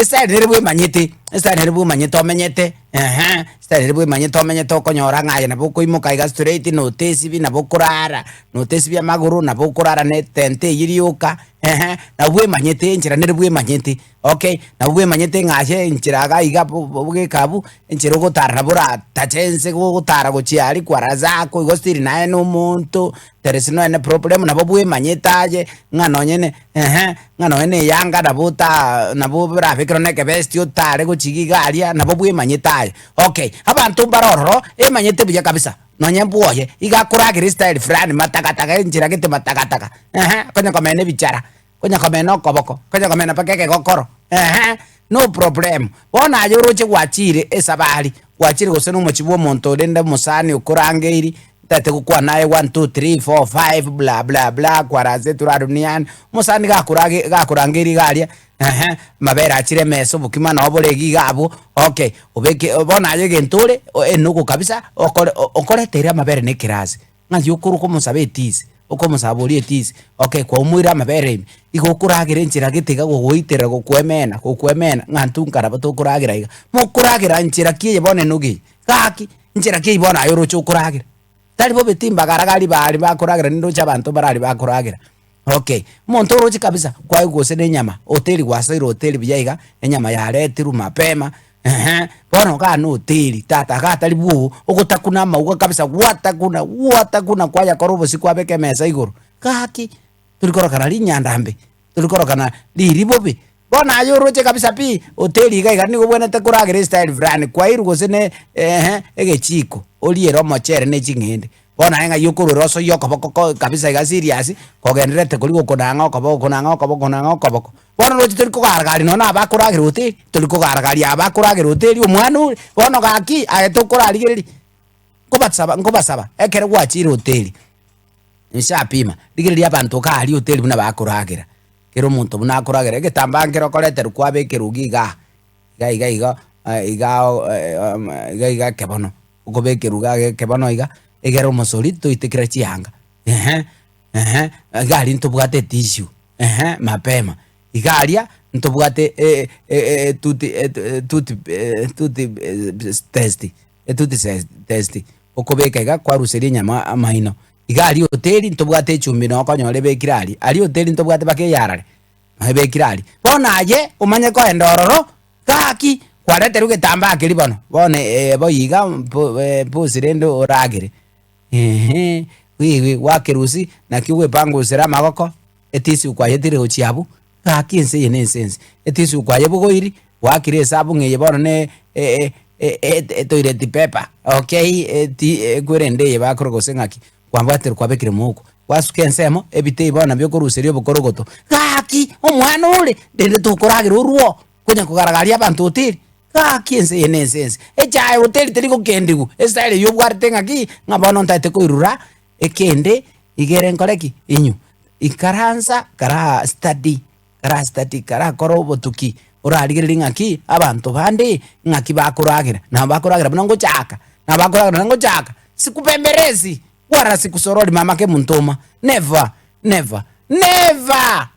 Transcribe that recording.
Estyle nere bwemanyete, estyle nere bwemanyete omenyete ehe, estyle nere bwemanyete omenyete okonyora ng'a aye nabo okoimoka iga straight na otesibi nabo okorara, na otesibi amagoro nabo okorara na etente eywo rioka ehe, nabo bwemanyete enchera nere bwemanyete okay, nabo bwemanyete ng'a aye enchera iga iga bo bogeka abwo, enchera ogotara nabo oratache ense gogotara gochia aria kwara zako igo still naye na omonto, there is no any problem nabo bwemanyete aye ng'a nonye ne ehe, ng'a nonye na eyanga nabo otaa nabo orabekerwe na ekebesti otare gochia iga aria nabo bwemanyete aye. Okay, abanto mbare ororo, emanyete buya kabisa, nonye mbwoye, iga akoragera estyle fulani matagataga enchera gete matagataga ehe, konya komena ebichara, konya komena okoboko, konya komena mpaka ekegokoro ehe, no problem. Bono aye oroche gwachire esabari, gwachire gose na omochie bwa omonto rende omosani okorangeiri, ntagete gokwana aye one, two, three, four, five, bla bla bla kwaraze turarunia omosani gakorage gakorangeria iga aria ehe, amabere achire emesa obokima nabo bore iga iga abwo, okay, obeke bono aye egento ore enugu kabisa okore okoretere amabere na ekerasi. Ng'aki okorwa okomosaba etisi, okomosaba oria etisi, okay kwaumoire amabere ime, igo okoragera enchera gete iga gogoiterera gokoemena gokoemena ng'a intwe nkaraba tokoragera iga. Mokoragera nchera ki eye bono enogi eye? Gaki, nchera ki eywo bono aye oroche okoragera? Tari bobe timbagara-gari baria bakoragera nindoche abanto mbararia bakoragera. Okay, omonto oroche kabisa kwaigwa gose na enyama, hoteli gwasoire hoteli buya iga, enyama yaretirwe mapema, ehe, bono igaa na hoteli tata igaa tari bwogo, ogotakuna amauga kabisa gwatakuna gwatakuna kwayakora obosie kwabeka emesa igoro, gaki, tori korokana rinyandambe, tori korokana riri bobe, bono aye oroche kabisa pi, hoteli iga iga nigo obwenerete koragera estyle fulani, kwairwa gose ne ehe egechiko, oriere omochere na eching'ende. Bono aye ng'ai okorwera osoyie okoboko ko kabisa iga serious, kogendererete koria gokonang'a okoboko konang'a okoboko konang'a okoboko. Bono roche tori kogaragaria nonye na abakoragera hoteli, tori kogaragaria aba akoragera hoteli omwana ore, bono gaki aye tokorarigereria, nkobasaba nkobasaba ekero gwachire hoteli, nshapima, rigereria abanto iga aria hoteli buna bakoragera, kera omonto buna akoragera, egetambaa nkere okoreterwa kwabekerwa iga igaa, iga iga igo igaa iga iga ekebono. Okobekerwa iga egeke bono iga, egere omosori toite kera chianga, ehe, ehe, iga aria ntobwate etissue, ehe, mapema. Iga aria, ntobwate e- e- etuti etuti etuti test, etuti test, okobeka iga kwaruseria enyama amaino. Iga aria hoteli ntobwate echumbi noo okonyora ebekire aria, aria hoteli ntobwate mpaka eyarare, noo ebekire aria. Bono aye, omanye koenda ororo. Gaki, kwareterwe egetambaa keria bono, bono ebo iga mpo- rende oragere, eeh, wiwi gwakerusia, naki ogwepangusera amagoko, etissue kwayetire gochia abwo, gaki ense eye na ense ense, etissue kwayebogoiri, gwakire esabu ng'a eye bono ne etoilet paper, okay, eti ekwerende eye bakora gose ng'aki, kwabwatire kwabekire mouko, gwasuka ensemo, ebite ebi bono nabio okoruseria obokorogoto, gaki omwana ore, rende tokoragera orwo oo. Konya kogaragaria abanto hoteli, gaki ense eye nense ense. Echae hoteli teri gokendigwa, estyle eywo obwarete ng'aki, ng'a bono ntagete koirura ekende igere nkore ki? Inywe. Ikaransa kara study, kara study karakora obotuki, orarigereria ng'aki, abanto bande ng'aki bakoragera, nabo bakoragera buna ngochaka, nabo bakoragera buna ngochaka, sikubembelezi, wala sikusorori mama kemuntoma, never, never, never!